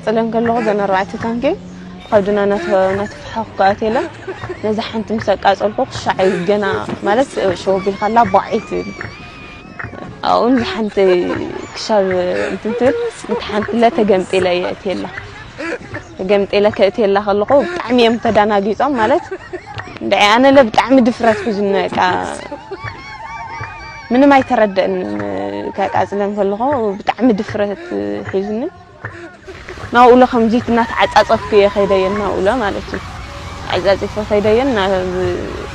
ጽለን ከለኹ ዘን ኣርባዕተ ታንኪ ከብድና ናተ-፣ ናተፈሓኹ ከኣት የለን። ነዛ ሓንቲ ምስ ኣቃጸልኩ ክሻዕ ገና ማለት ሸው ቢልካላ ባዒ ትብል። ኣብኡ ንዛ ሓንቲ ክሻብ እንትን ትብል፣ ነቲ ሓንቲ ለ ተገምጢለ እየ እትየላ። ተገምጢለ ከእትየላ ከለኹ ብጣዕሚ እዮም ተዳናጊጾም ማለት እንድዒ ኣነ ለ ብጣዕሚ ድፍረት ሒዙኒ በቃ ምንም ኣይተረደእንን። ከቃጽለን ከለኹ ብጣዕሚ ድፍረት ሒዙኒ። ናብኡ ለ ከምዚ እናተዓጻጸፍኩ እየ ከይደየን ናብኡ ለ ማለት እዩ። ተዓጻጺፈ ከይደየን ናብ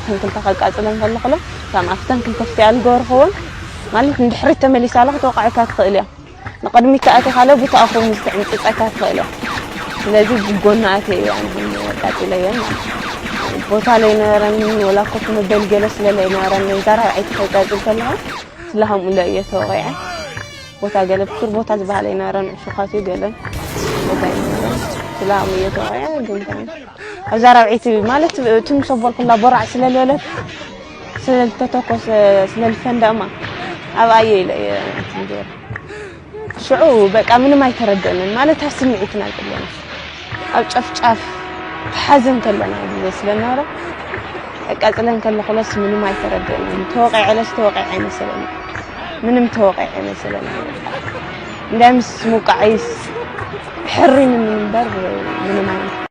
ተንክልተ ከቃጽለን ከለኹ ለ ካብ ኣብተን ክልተ ፍትያ ልገበርክዎን ማለት ንድሕሪት ተመሊሳ ለ ክትወቕዐካ ትኽእል እያ። ንቕድሚት ተኣቲኻ ለ ብታኣ ኮይኑ ክትዕምጽጸካ ትኽእል እያ። ስለዚ ብጎና ኣትየ እየ ኣነ ኣቃጺለየን ማለት እዩ። ቦታ ለይነበረን ወላ ኮፍ መበሊ ገለ ስለ ለይነበረን ነዛ ራብዐይቲ ከቃጽል ከለኹ ስለ ከምኡ ለ እየ ተወቒዐ። ቦታ ገለ ብሱር ቦታ ዝበሃል ኣይነበረን፣ ዕሹኻት እዩ ገለን ቦታ ኣይነበረን። ስለ ከምኡ እየ ተወቒዐ ግን ከ ኣብዛ ራብዐይቲ ማለት እቱም ሰቦልኩላ ቦራዕ ስለ ልበለት ስለ ልተተኮሰ ስለ ልፈንደእማ ኣብኣ እየ ኢለ እየ እንትን ገይረ። ሽዑ በቃ ምንም ኣይተረደእንን ማለት ኣብ ስምዒትና ዘለና ኣብ ጨፍጫፍ ተሓዘን ከለና እዩ ዝመስለና ዶ ኣቃጽለን ከለኹለስ ምንም ኣይተረደእንን። ተወቂዐለስ ተወቂዐ ኣይመሰለኒ። ምንም ተወቂዐ ኣይመሰለኒ። እንዳ ምስ ሙቃዓይስ ሕሪኒ ምንበር ምንም ኣይነት